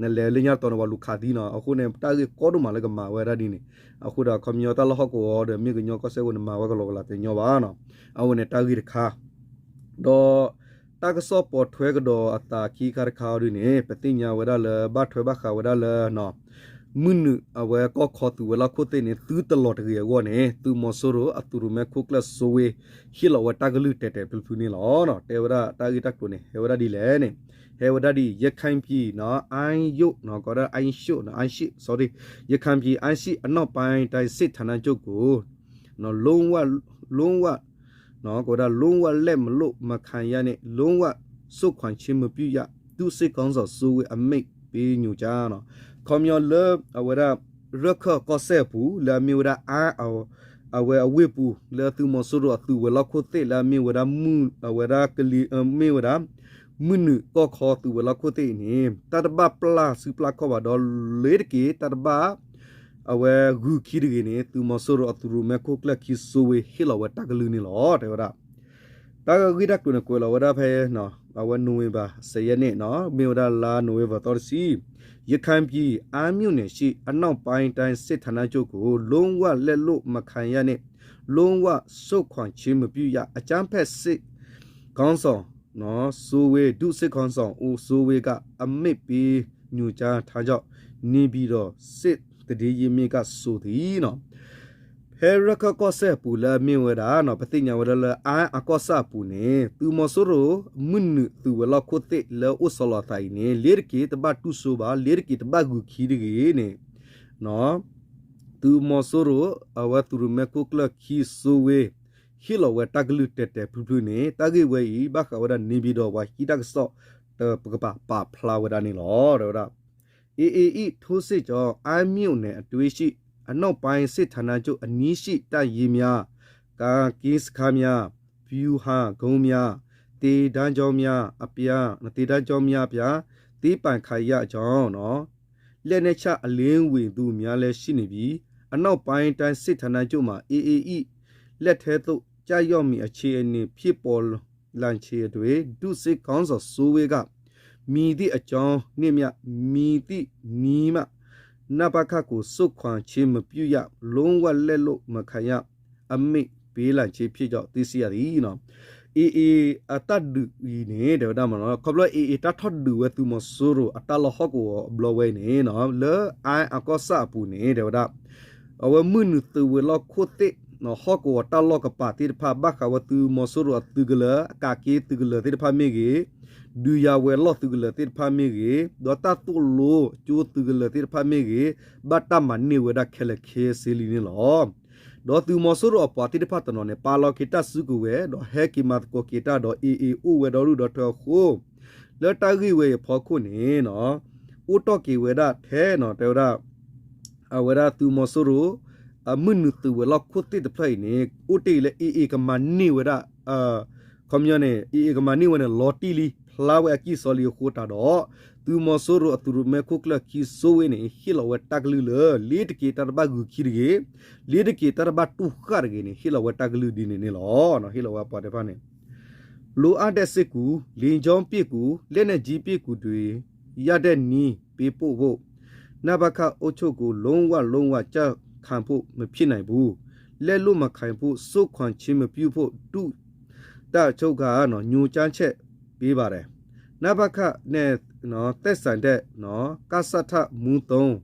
နလဲၤလၢညါတတီၤန့ၣ် ပှၤလူၤခးသံနီၤ အဃိန့ၣ် တၢ်ဂ့ၢ်ကီဒိၣ်မးလၢကမၤဝဲဒၣ်ဒ်န့ၣ် အဃိဒီးခီပညီတၢ်လီၢ်ဟီၣ်ကဝီၤဒီးမ့ၢ်ကညီကီၢ်စဲၣ်ဝဲန့ၣ် မၤဝဲကလီကလီတညီဘၣ်နီၤ အဝဲန့ၣ်တၢ်ဂ့ၢ်တခါ ဒီး တၢ်ကစီၣ်ပိာ်ထွဲကဒီးအသးခံခါတခါအီၤဒ်န့ၣ် ပသ့ၣ်ညါဝဲဒၣ်လၢ ဘၣ်ထွဲဘၣ်ဃးဝဲဒၣ်လၢ မုၢ်နုာ်အဝဲကီၢ်ခီသုးဝဲၤလီၢ်ခိၣ်သ့ၣ်န့ၣ် သုတလီၤတဂ့ၤအဂီၢ်န့ၣ် သုးမီၤစိရိၤအသုးရိၣ်မဲခိၣ်ကျၢၢ်စိဝ့ ဟ့ၣ်လီၤဝဲတၢ်ကလုၢ်တဲာ်တဲာ်ဖျုးဖျုးန့ၣ်လီၤ. တဲဝဲဒၣ်တၢ်ဂ့ၢ်တၢ်ကျိၤန့ၣ် ဟဲဝဲဒၣ်ဒ်လဲၣ်န့ၣ် ဟဲဝဲဒၣ်ဒ်အံၤ ရခိုင်ပြည် အမ်းမြို့ ကဝ်ဒၣ် အမ်းမြို့ အမ်းမြို့ sorry ရခိုင်ပြည် အမ်းမြို့အနောက်ပိုင်းတိုင်းစစ်ဌာနချုပ်ကို လုံးဝ လုံးဝ ကဝ်ဒၣ် လုံးဝ လက်မလွှတ်မခံရနှင့် လုံးဝ ဆုတ်ခွာခြင်းမပြုရ ဒုစစ်ခေါင်းဆောင်စိုးဝင်းအမိန့်ပေးညွှန်ကြား ခီပညီလၢ အဝဲဒၣ် ရခၢၣ်ကီၢ်စဲၣ်အပူၤ လၢအမ့ၢ်ဝဲဒၣ် အဝဲအဝ့ၢ်ပူၤ လၢသုးမီၤစိရိၤအသုးဝဲၤလီၢ်ခိၣ်သ့ၣ် လၢအမ့ၢ်ဝဲဒၣ် မုၢ် အဝဲဒၣ်ကလံၤ မ့ၢ်ဝဲဒၣ် မုၢ်နုာ်ကီၢ်ခီသုးဝဲၤလီၢ်ခိၣ်သ့ၣ်အံၤန့ၣ် တၢ်တဘၣ်ပျၢ်စုပျၢ်ခီၣ်ဘၣ်ဒီး လ့ၤတက့ၢ် တၢ်တဘၣ် အဝဲဂုၤခံတဂ့ၤန့ၣ် သုးမီၤစိရိၤအသုးရိၣ်မဲခိၣ်ကျၢၢ်ခံစိဝ့ဟ့ၣ်လီၤဝဲတၢ်ကလုၢ်န့ၣ်လီၤ. တဲဝဲဒၣ် တၢ်ဂ့ၢ်တၢ်ကျိၤန့ၣ် ကွဲးလီၤဝဲဒၣ်ဖဲ အဝဲနိၣ်ဝ့ဘၢၣ် ဆယ်ရက်နေ့ မ့ၢ်ဝဲဒၣ်လါနိၣ်ဝ့ဘၢၣ်သီတဆံ, ရခိုင်ပြည် အမ်းမြို့နယ်ရှိ အနောက်ပိုင်းတိုင်းစစ်ဌာနချုပ်ကို လုံးဝလက်လွှတ်မခံရနှင့် လုံးဝဆုတ်ခွာခြင်းမပြုရ အကြမ်းဖက်စစ်ခေါင်းဆောင် စိုးဝင်း ဒုစစ်ခေါင်းဆောင် စိုးဝင်းက အမိန့်ပေးညွှန်ကြားထားကြောင်း နေပြည်တော်စစ်သတင်းရင်းမြစ်က ဆိုသည် ဖဲရခၢၣ်ကီၢ်စဲၣ်အပူၤလၢအမ့ၢ်ဝဲဒၣ် ပသ့ၣ်ညါဝဲဒၣ်လၢ အါအကီၢ်ဆၣ်အပူၤန့ၣ် သုးမီၤစိရိၤ မုၢ်နုာ်သုးဝဲၤလီၢ်ခိၣ်သ့ၣ်လၢအိၣ်ဆီလီၤအသးအံၤန့ၣ် လ့ၤတက့ၤတဘၣ်တူၢ်စိဘၣ်, လ့ၤတက့ၤတဘၣ်ဂုာ်ခံတဂ့ၤန့ၣ် သုးမီၤစိရိၤ အဝဲသုးရူၤမဲခိၣ်ကျၢၢ်ခံ စိုးဝင်း ဟ့ၣ်လီၤဝဲတၢ်ကလုၢ်တဲာ်တဲာ်ဖျုးဖျုးန့ၣ် တၢ်ဂ့ၢ်ဝဲအံၤ ဘၣ်ဃးဝဲဒၣ် နေပြည်တော် ပှၤဟံးတၢ်ကစီၣ်တကပၤပာ်ဖျါဝဲဒၣ်န့ၣ်လီၤ. တဲဝဲဒၣ် AA ၏ ထိုးစစ်ကြောင့် အမ်းမြို့နယ်အတွင်းရှိ အနောက်ပိုင်းစစ်ဌာနချုပ်အနီးရှိ တပ်ရင်းများ, ကာကင်းစခန်းများ, ဗျူဟာကုန်းများ, သင်တန်းကျောင်းများအပြား, သင်တန်းကျောင်းများအပြား သိမ်းပိုက်ခံရကြောင်း လက်နက်ချအလင်းဝင်သူများလည်းရှိနေပြီး အနောက်ပိုင်းတိုင်းစစ်ဌာနချုပ်မှာ AA ၏ လက်ထဲသို့ကျရောက်မည့်အခြေအနေဖြစ်ပေါ်လာချိန်တွင် ဒုစစ်ခေါင်းဆောင်စိုးဝင်းက မည်သည့်အကြောင်းနဲ့မျှ မည်သည့်နည်းမှ နပခကို ဆုတ်ခွာခြင်းမပြုရ လုံးဝလက်လွှတ်မခံရ အမိန့်ပေးလာခြင်းဖြစ်ကြောင်း သိရှိရသည် AA အတၢ်ဒုးအံၤန့ၣ် တဲဝဲဒၣ်မ့ၢ်နီၤ ခီဖျိ AA တၢ်ထီၣ်ဒုးဝဲသုးမီၤစိရိၤအတၢ်လီၢ်ဟီၣ်ကဝီၤအဘျီဝဲအံၤန့ၣ် လၢအါအကီၢ်ဆၣ်အပူၤန့ၣ် တဲဝဲဒၣ် အဝဲမုၢ်နုာ်သုးဝဲၤလီၢ်ခိၣ်သ့ၣ် ဟီၣ်ကဝီၤတၢ်လီၢ်ကပၤသ့ၣ်တဖၣ် ဘၣ်ဃးဝဲသုးမီၤစိရိၤအသုးကလၢၤ အကးက့သုးကလၢၤသ့ၣ်တဖၣ်မ့ၢ်ဂ့ၤ, ဒုးယၤဝဲၤလီၢ်သုးကလၢၤသ့ၣ်တဖၣ်မ့ၢ်ဂ့ၤ, ဒီးတၢ်သိၣ်လိကၠိသုးကလၢၤသ့ၣ်တဖၣ်မ့ၢ်ဂ့ၤ, ဘၣ်တၢ်မၤန့ၢ်ဝဲဒၣ်ခဲလၢာ်ခဲဆ့လံန့ၣ်လီၤ. ဒီးသုးမီၤစိရိၤအပှၤသ့ၣ်တဖၣ်တနီၤန့ၣ် ပာ်လီၤက့ၤတၢ်စုကဝဲၤ ဒီးဟဲက့ၤမၤသကိးက့ၤတၢ်ဒီး AA အိၣ်ဝဲဒီဒူၣ်ဒီထၢအဃိ လၢတၢ်ဂ့ၢ်ဝဲအံၤအဖီခိၣ်န့ၣ် အိၣ်တီၢ်က့ၤဝဲဒၣ်ထဲနီၤ တဲဝဲဒၣ် အဝဲဒၣ်သုးမီၤစိရိၤ အမုၢ်နုာ်သုးဝဲၤလီၢ်ခိၣ်သ့ၣ်တဖျၢၣ်အံၤန့ၣ် အိၣ်တ့ၢ်အံၤလၢ AA ကမၤန့ၢ်ဝဲဒၣ် ခီပညီန့ၣ် AA ကမၤန့ၢ်ဝဲန့ၣ် လီၤတံၢ်လံ ဖျါဝဲအကံၢ်စီလံအဃိတးဒီး သုးမီၤစိရိၤအသုးရူၤမဲခိၣ်ကျၢၢ်ခံ စိုးဝင်းန့ၣ် ဟ့ၣ်လီၤဝဲတၢ်ကလုၢ်လၢ လ့ၤတက့ၤတၢ်တဘၣ်ဂုာ်ခံတဂ့ၤ, လ့ၤတက့ၤတၢ်တဘၣ်တူၢ်ဃၣ်တဂ့ၤန့ၣ် ဟ့ၣ်လီၤဝဲတၢ်ကလုၢ်ဒ်န့ၣ်န့ၣ်လီၤ. ဟ့ၣ်လီၤဝဲပှၤတဖၣ်န့ၣ် လိုအပ်တဲ့စစ်ကူ, လေကြောင်းပစ်ကူ, လက်နက်ကြီးပစ်ကူတွေ ရတဲ့နည်းပေးပို့ဖို့, နပခ အုပ်ချုပ်ကို လုံးဝလုံးဝကျခံဖို့မဖြစ်နိုင်ဘူး, လက်လွှတ်မခံဖို့ ဆုတ်ခွာခြင်းမပြုဖို့ ဒုတပ်ချုပ်က ညွှန်ကြားချက်ပေးပါတယ်. နပခ နဲ့ သက်ဆိုင်တဲ့ ကစထ မူသုံး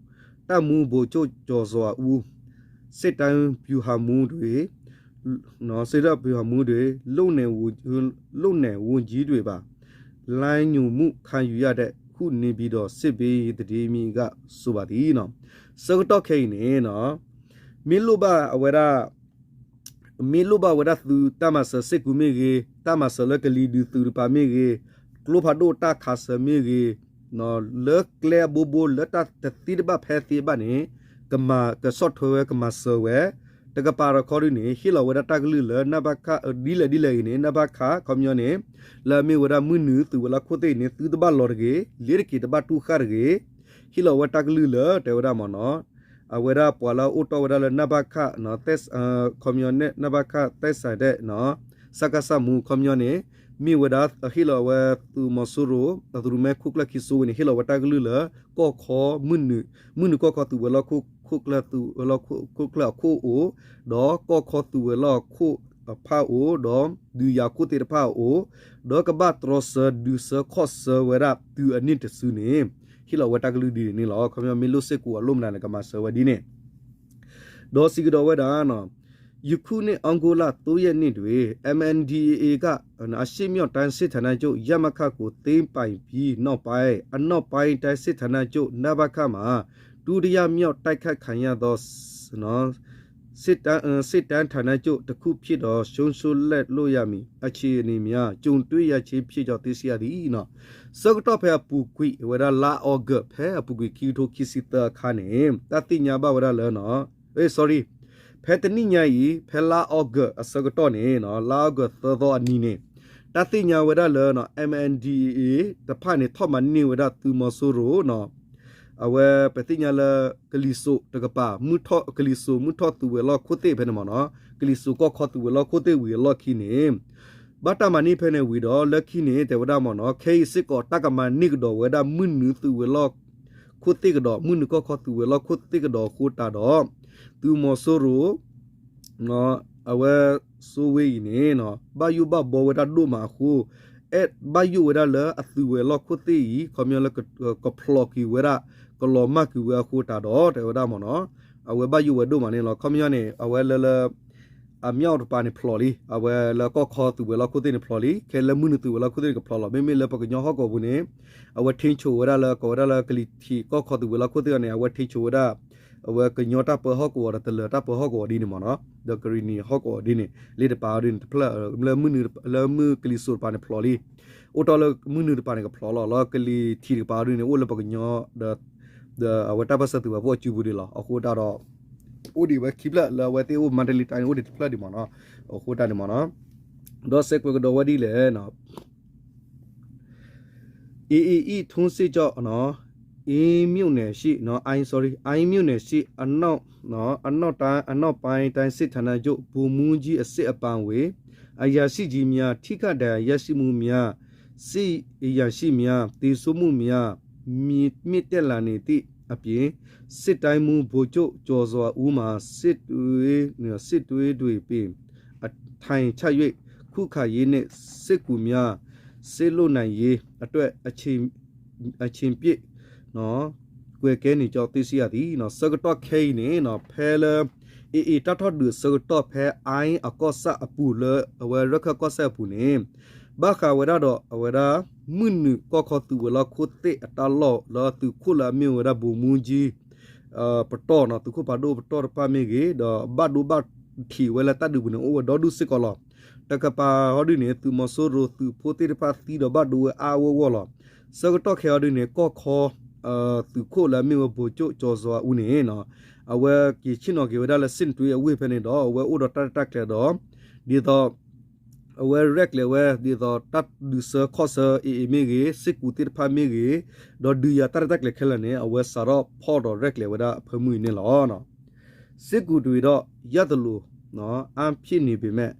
တပ်မှူးဗိုလ်ချုပ်ကျော်စွာဦး စစ်တမ်းဗျူဟာမှူးတွေ စစ်တပ်ဗျူဟာမှူးတွေ လုပ်နယ်ဝန်လုပ်နယ်ဝန်ကြီးတွေပါ လမ်းညွှန်မှုခံယူရတဲ့ ဟု နေပြည်တော်စစ်ပေးသတင်းမြစ်က ဆိုပါသည် ဆၢကတီၢ်ခဲအံၤန့ၣ် မ့ၢ်လိၣ်ဘၣ်အဝဲဒၣ် မ့ၢ်လိၣ်ဘၣ်ဝဲဒၣ်သုးတၢ်မၤစၢၤစ့ၢ်ကီးမ့ၢ်ဂ့ၤ, တၢ်မၤစၢၤလၢကလံၤဒုးသုးတပၤမ့ၢ်ဂ့ၤ, ကျိဖးဒိၣ်တၢ်ခးစၢၤမ့ၢ်ဂ့ၤ, လၢကျဲအဘိဘိလၢတၢ်တသ့တဘၣ်ဖဲသ့ဘၣ်န့ၣ် ကမၤကဆီၣ်ထွဲဝဲကမၤစၢၤဝဲ, တကပၤတခီဒ်န့ၣ် ဟ့ၣ်လီၤဝဲဒၣ်တၢ်ကလုၢ်လၢ နဘၣ်ခ ဒ်လဲၣ်ဒ်လဲၣ်ဂ့ၤန့ၣ် နဘၣ်ခ ခီပညီန့ၣ် လၢအမ့ၢ်ဝဲဒၣ်မုၢ်နုာ်သုးဝဲၤလီၢ်ခိၣ်သ့ၣ်အံၤန့ၣ် သုတဘၣ်လီၤတဂ့ၤ, လ့ၤတက့ၤတဘၣ်တူၢ်ဃၣ်တဂ့ၤ, ဟ့ၣ်လီၤဝဲတၢ်ကလုၢ်လၢ တဲဝဲဒၣ်မ့ၢ်နီၤ အဝဲဒၣ်ပှၤလၢအအိၣ်တီၢ်ဝဲဒၣ်လၢ နဘၣ်ခ ခီပညီန့ၣ် နဘၣ်ခ သက်ဆိုင်တဲ့ စကစ မူ ခီပညီန့ၣ် မ့ၢ်ဝဲဒၣ်ဟ့ၣ်လီၤဝဲသုးမီၤစိရိၤ အသုးရူၤမဲခိၣ်ကျၢၢ်ခံ စိုးဝင်းန့ၣ် ဟ့ၣ်လီၤဝဲတၢ်ကလုၢ်လၢ ကီၢ်ခီမုၢ်နုာ် မုၢ်နုာ်ကီၢ်ခီသုးဝဲၤလီၢ်ခိၣ်ကျၢၢ် သုးဝဲၤလီၢ်ခိၣ်ကျၢၢ်အခိၣ်အိၣ် ဒီးကီၢ်ခီသုးဝဲၤလီၢ်ခိၣ်အဖၣ်အိၣ် ဒီးဒုးယၤခိၣ်သ့ၣ်တဖၣ်အအိၣ် ဒီးကဘၣ်တြီဆၢဒုးဆၢခီၣ်ဆၢဝဲဒၣ်သုးအန့ၣ်တစုန့ၣ် ဟ့ၣ်လီၤဝဲတၢ်ကလုၢ်ဒ်န့ၣ်လီၤ. ခီပညီမ့ၢ်လိၣ်စ့ၢ်ကီးအလိၣ်မနုၤန့ၣ် ကမၤစၢၤဝဲဒ်န့ၣ် ဒီးစံးကဒီးဝဲဒၣ် ယခုနှစ် သြဂုတ်လ သုံးရက်နေ့တွင် MNDAA က အရှေ့မြောက်တိုင်းစစ်ဌာနချုပ် ရမခ ကို သိမ်းပိုက်ပြီးနောက်ပိုင်း အနောက်ပိုင်းတိုင်းစစ်ဌာနချုပ် နဘခ မှာ ဒုတိယမြောက်တိုက်ခိုက်ခံရသော စစ်တမ်း စစ်တမ်းဌာနချုပ်တစ်ခုဖြစ်တော့ ဆုံးရှုံးလက်လွတ်ရမည်အခြေအနေများ ကြုံတွေ့ရခြင်းဖြစ်ကြောင်း သိရှိရသည် ဆၢကတီၢ်ဖဲအပူၤကွံာ်ဝဲဒၣ်လါအီကူး ဖဲအပူၤကွံာ်ခံကထိခံဆံသၢအခါန့ၣ် တၢ်သ့ၣ်ညါဘၣ်ဝဲဒၣ်လၢ sorry ဖဲတနံၣ်ညါအံၤ ဖဲလါအီကူးအဆၢကတီၢ်န့ၣ် လါအီကူးသၢသီအနံၤန့ၣ် တၢ်သ့ၣ်ညါဝဲဒၣ်လၢ MNDAA တဖၣ်န့ၣ် ထီၣ်မၤန့ၢ်ဝဲဒၣ်သုးမီၤစိရိၤ အဝဲပသ့ၣ်ညါလၢ ကလံၤစိးတကပၤ ကလံၤစိးမုၢ်ထီၣ်သုးဝဲၤလီၢ်ခိၣ်သ့ၣ်ဖဲန့ၣ်မ့ၢ်နီၤ ကလံၤစိးကီၢ်ခီသုးဝဲၤလီၢ်ခိၣ်သ့ၣ်ဝံၤအလီၢ်ခံန့ၣ် ဘၣ်တၢ်မၤန့ၢ်ဖဲန့ၣ်ဝံၤဒီး လၢခံန့ၣ် တဲဝဲဒၣ်မ့ၢ်နီၤ ခဲအံၤစ့ၢ်ကီးတၢ်ကမၤန့ၢ်ကဒီးဝဲဒၣ်မုၢ်နုာ်သုးဝဲၤလီၢ်ခိၣ်သ့ၣ်ကဒီး မုၢ်နုာ်ကီၢ်ခီသုးဝဲၤလီၢ်ခိၣ်သ့ၣ်ကဒီးအဃိတးဒီး သုးမီၤစိရိၤ အဝဲစိဝ့အံၤန့ၣ် ဘၣ်ယိၣ်ဘၣ်ဘီဝဲဒၣ်ဒိၣ်မးအဃိ အဲၣ်ဘၣ်ယိၣ်ဝဲဒၣ်လၢအသုးဝဲၤလီၢ်ခိၣ်သ့ၣ်အံၤ ခီပညီလၢကဖျိးက့ၤဝဲဒၣ် ကလီၤမၢ်ကွံာ်ဝဲအဃိတးဒီး တဲဝဲဒၣ်မ့ၢ်နီၤ အဝဲဘၣ်ယိၣ်ဝဲဒိၣ်မးန့ၣ်လီၤ. ခီပညီန့ၣ် အဝဲလၢလၢ အမြောက်တပၤန့ၣ်ဖျိးလံ အဝဲလၢကီၢ်ခီသုးဝဲၤလီၢ်ခိၣ်သ့ၣ်န့ၣ်ဖျိးလံ ခဲလၢမုၢ်နုာ်သုးဝဲၤလီၢ်ခိၣ်သ့ၣ်န့ၣ်ကဖျိးလီၤ. မ့မ့ၢ်လၢပှၤကညီဟီၣ်ကဝီၤပူၤန့ၣ် အဝဲထိန်းချုပ်ဝဲဒၣ်လၢ ကိးဝဲဒၣ်လၢကလံၤထံးကီၢ်ခီသုးဝဲၤလီၢ်ခိၣ်သ့ၣ်န့ၣ် အဝဲထိန်းချုပ်ဝဲဒၣ် အဝဲကညီတၢ်ပၢဟီၣ်ကဝီၤဒီးတလၢၤတၢ်ပၢဟီၣ်ကဝီၤဒ်န့ၣ်မ့ၢ်နီၤ ဒီးကရံၣ်နံၤဟီၣ်ကဝီၤဒ်န့ၣ် လ့တပၤအီၤဒ်န့ၣ် တဖျၢၣ် လၢမုၢ်နုာ် လၢမုၢ်ကလံၤစိးတပၤန့ၣ်ဖျိးလံ အိၣ်တီၢ်လၢမုၢ်နုာ်တပၤန့ၣ်ကဖျိးလီၤ လၢကလံၤထံးတကပၤအီၤဒ်န့ၣ် အိၣ်လၢပှၤကညီ ဒီးအဝဲတၢ်ပၢၢ်ဆၢသုးပာ်ဖှိၣ်အစုပူၤဒ်လီၤ. အဃိတၢ်ဒီး အိၣ်ဒံးဝဲခံဖျၢၣ်လၢအဝဲသ့ၣ်အိၣ်မၤတလံၤတၢ်န့ၣ် အိၣ်ဒံးတဖျၢၣ်ဒံးမ့ၢ်နီၤ အဃိတၢ်န့ၣ်မ့ၢ်နီၤ ဒီးစဲးကွဲးကဒီးဝဲဒ်လဲၣ် အ့အ့အံၣ်ထူစ့ၣ်ကၠီၣ် အ့မြို့နယ်ရှိ အ sorry အ့မြို့နယ်ရှိ အနောက်တိုင်း အနောက်ပိုင်းတိုင်းစစ်ဌာနချုပ် ဗိုလ်မှူးကြီးအဆင့်အပါအဝင် အရာရှိကြီးများ ထိခိုက်ဒဏ်ရာရရှိမှုများ စစ်အရာရှိများ သေဆုံးမှုများ မြင့်တက်လာနေသည့်အပြင် စစ်တိုင်းမှူး ဗိုလ်ချုပ်ကျော်စွာဦးမှာ စစ်တွေ စစ်တွေတွင်ပင် အထိုင်ချ၍ ခုခံရေးနှင့် စစ်ကူများ စေလွှတ်နိုင်ရေးအတွက် အချိန်ပြည့် ကွယ်ကဲနေကြောင်း သိရှိရသည်. ဆၢကတီၢ်ခဲအံၤန့ၣ် ဖဲလၢ အ့အ့ တၢ်ထီၣ်ဒုးအဆၢကတီၢ်ဖဲ အ့အကီၢ်စဲၣ်အပူၤလၢ အဝဲရခၢၣ်ကီၢ်စဲၣ်အပူၤန့ၣ် ဘၣ်ဃးဝဲဒၣ်ဒီး အဝဲဒၣ် မုၢ်နုာ်ကီၢ်ခီသုးဝဲၤလီၢ်ခိၣ်သ့ၣ်အတၢ်လီၢ်လၢသုးခိၣ်လၢအမ့ၢ်ဝဲဒၣ် ဗိုလ်မှူးကြီး ပတီၢ်နီၤ သုးခိၣ်ဖးဒိၣ်ပတီၢ်တဖၣ်မ့ၢ်ဂ့ၤ ဒီးဘၣ်ဒိဘၣ်ထံးဝဲလၢတၢ်ဒုးပူၤန့ၣ် အိၣ်ဝဲဒီဒူၣ်စ့ၢ်ကီးလီၤ. တကပၤဟီဒုန့ၣ် သုးမီၤစိရိၤသုးဖိသ့ၣ်တဖၣ်သံဒီးဘၣ်ဒိဝဲအါအါဂီၢ်ဂီၢ်လီၤ. ဆၢကတီၢ်ခဲအီၤဒုန့ၣ် ကီၢ်ခီ သုးခိၣ်လၢအမ့ၢ်ဝဲ ဗိုလ်ချုပ်ကျော်စွာဦးန့ၣ် အဝဲက့ၤဆ့ၣ်နီၤက့ၤဝဲဒၣ်လၢ စစ်တွေ အဝ့ၢ်ဖဲန့ၣ်ဒီး အဝဲအိၣ်ဒီးတၢ်ရဲၣ်တၢ်ကျဲၤဒီး ဒ်သိး အဝဲရဲၣ်ကျဲၤဝဲ ဒ်သိးတၢ်ဒုးဆၢခီၣ်ဆၢ အ့အ့မ့ၢ်ဂ့ၤ စစ်ကူသ့ၣ်တဖၣ်မ့ၢ်ဂ့ၤ ဒီးဒုးယၤတၢ်ရဲၣ်တၢ်ကျဲၤခဲလၢာ်န့ၣ် အဝဲစးထီၣ်ဖီၣ်ဒီးရဲၣ်ကျဲၤဝဲဒၣ်အဖၢမုၢ်အံၤန့ၣ်လီၤ. စစ်ကူတွေတော့ ရသလို အားဖြင့်နေပေမဲ့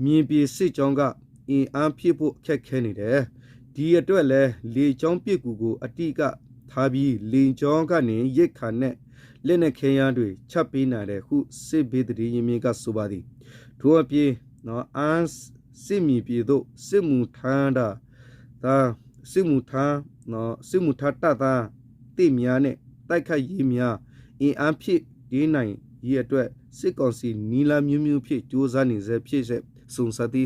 မြေပြင်စစ်ကြောင်းက အင်အားဖြည့်ဖို့ ခက်ခဲနေတယ်. ဒီအတွက်လည်း လေကြောင်းပစ်ကူကို အဓိကထားပြီး လေကြောင်းကနေ ရိက္ခာနဲ့ လက်နက်ခဲယမ်းတွေ ချပေးနိုင်တယ်ဟု စစ်ဘေးသတင်းရင်းမြစ်က ဆိုပါသည်. ထို့အပြင် အမ်းစစ်မြေပြင်သို့ စစ်မှုထမ်းတာသာ စစ်မှုထမ်း စစ်မှုထမ်းတပ်သားသစ်များနဲ့ တိုက်ခိုက်ရေးများ အင်အားဖြည့်တင်းနိုင်ရေးအတွက် စစ်ကောင်စီ နည်းလမ်းမျိုးမျိုးဖြင့် ကြိုးစားနေဆဲဖြစ်တယ် စုံစမ်းသိ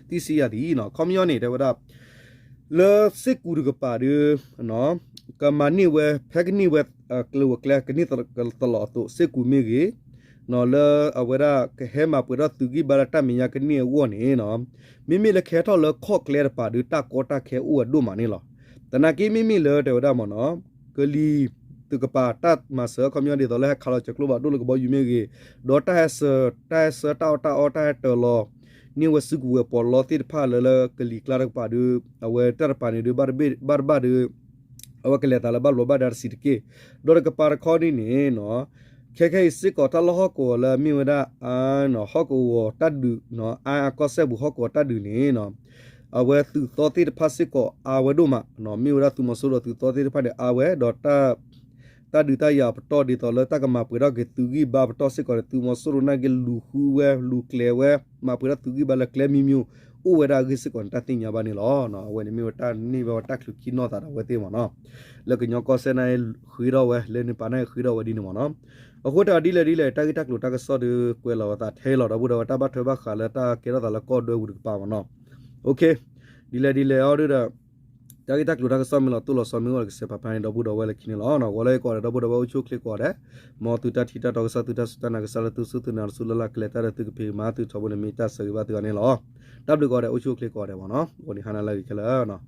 သိရှိရသည်. ခီပညီန့ၣ် တဲဝဲဒၣ် လၢစ့ၢ်ကူတကပၤဒီး ကမၤန့ၢ်ဝဲ ဖဲကန့ၢ်ဝဲ ကျိၤအကျဲ ကန့ၢ်သလီၤအသိး စ့ၢ်ကူမ့ၢ်ဂ့ၤ လၢအဝဲဒၣ်ကဟဲမၤပှဲၤထီၣ်သုးဂံၢ်ဘါလၢတၢ်မဲာ်ညါကန့ၢ်အဂီၢ်န့ၣ် မ့မ့ၢ်လၢကဟဲထီၣ်လၢခီၣ်ကျဲတပၤဒီး တၢ်ကီတၢ်ခဲအိၣ်ဝဲဒိၣ်မးန့ၣ်လီၤ. သနာ်က့မ့မ့ၢ်လၢတဲဝဲဒၣ်မ့ၢ်နီၤ ကလံၤတကပၤတၢ်မၤစၢၤ ခီပညီဒ်သိးလၢဟဲခးလီၤစၢၤကျိဘၣ်ဒိၣ်လၢကဘီယူၤမ့ၢ်ဂ့ၤ ဒီးတၢ်ဟဲဆှၢ တၢ်ဟဲဆှၢတၢ်အီၣ်တၢ်အီတၢ်ဟဲတၢၤလီၤ န့ၢ်ဝဲစုကဝဲၤပီးလီသ့ၣ်တဖၣ်လၢလၢကလံၤကျါတကပၤဒီး အဝဲတၢ်တပၤန့ၣ်ဒီး ဘၣ်တဘၣ်တဘၣ်ဒီး အဝဲကလဲၤသးလၢဘၣ်ဘျီးဘၣ်ဒါတဆံးတက့ၢ်. ဒီးတကပၤတခီဒ်န့ၣ်နီၤ ခဲခဲအံၤစ့ၢ်ကီးတၢ်လီၢ်ဟီၣ်ကဝီၤလၢအမ့ၢ်ဝဲဒၣ် အါ ဟီၣ်ကဝီၤတၢ်ဒုး အါအကီၢ်စဲၣ်ပူၤဟီၣ်ကဝီၤတၢ်ဒုးန့ၣ်နီၤ အဝဲသုးသီသ့ၣ်တဖၣ်စ့ၢ်ကီးအါဝဲဒိၣ်မး မ့ၢ်ဝဲဒၣ်သုးမီၤစိရိၤသုးသီသ့ၣ်တဖၣ်န့ၣ်အါဝဲ ဒီးတၢ် တၢ်ဒုးတၢ်ယၤပတီၢ်ဒ်သိးလၢတၢ်ကမၤပှဲၤထီၣ်က့ၤသုးဂံၢ်ဘါပတီၢ်စ့ၢ်ကီးန့ၣ် သုးမီၤစိရိၤနာ်က့လူၤဃုဝဲ လူၤကျဲၤဝဲ မၤပှဲၤထီၣ်သုးဂံၢ်ဘါလၢကျဲမံၤမံၤ အိၣ်ဝဲဒၣ်အဂ့ၢ်စ့ၢ်ကီးန့ၣ် တၢ်သ့ၣ်ညါဘၣ်န့ၣ်လီၤ. အဝဲန့ၣ်မ့ၢ်ဝဲတၢ်န့ၢ်ဘၣ်ဝဲတၢ်ချုးခံနီၢ်သးဒီးအဝဲသ့ၣ်မ့ၢ်နီၤ လၢကညီကီၢ်စဲၣ်နာ်က့ဃ့ထီၣ်ဝဲ လၢန့ၣ်ပာ်နာ်က့ဃ့ထီၣ်ဝဲဒ်န့ၣ်မ့ၢ်နီၤ အဃိတၢ်ဒ်လဲၣ်ဒ်လဲၣ် တၢ်ဂ့ၢ်တၢ်ကျိၤတၢ်ကစီၣ်ဒီးကွဲးလီၤဝဲသးထဲလီၤ ဒီပုၢ်ဒီဝဲၢ်တၢ်ဘၣ်ထွဲဘၣ်ဃးလၢတၢ်ကဲထီၣ်သးလၢကီၢ်ဒွဲပူၤတကပၤမ့ၢ်နီၤ ဒ်လဲၣ်ဒ်လဲၣ်အီၤဒီး တၢ်ဂ့ၢ်တၢ်ကျိၤတၢ်ကစီၣ်မ့ၢ်လီၤတိၢ်လီၤဆီမ့ၢ်အိၣ်ဒီးကစဲးဖးဖျါန့ၣ် ဒီပုၢ်ဒီဝဲၢ်လၢခံန့ၣ်လီၤ. ဂီၤလၢယကိးဂၤဒဲး ဒီပုၢ်ဒီဝဲၢ်အိၣ်ဆူၣ်အိၣ်ချ့ကိးဂၤဒဲး မ်သုတၢ်ထံၣ်တၢ်တီကစီၣ်သုတၢ်စူၢ်တၢ်နာ်ကစၢ်လၢသုစူၢ်သုနာ်တစူၢ်လၢ်လၢ်ကလဲၤတၢ်ဒီးသုကဖံးကမၤသုထီဘိန့ၣ်မ့ၢ်တၢ်ဆၢဂ့ၤဘၣ်သုဂၤန့ၣ်လီၤ. တၢ်ဘျုးကိးဂၤဒဲး အိၣ်ဆူၣ်အိၣ်ချ့ကိးဂၤဒဲးမ့ၢ်နီၤ အိၣ်ဒံးဟါနၤလၢအဂ့ၤခဲလၢာ်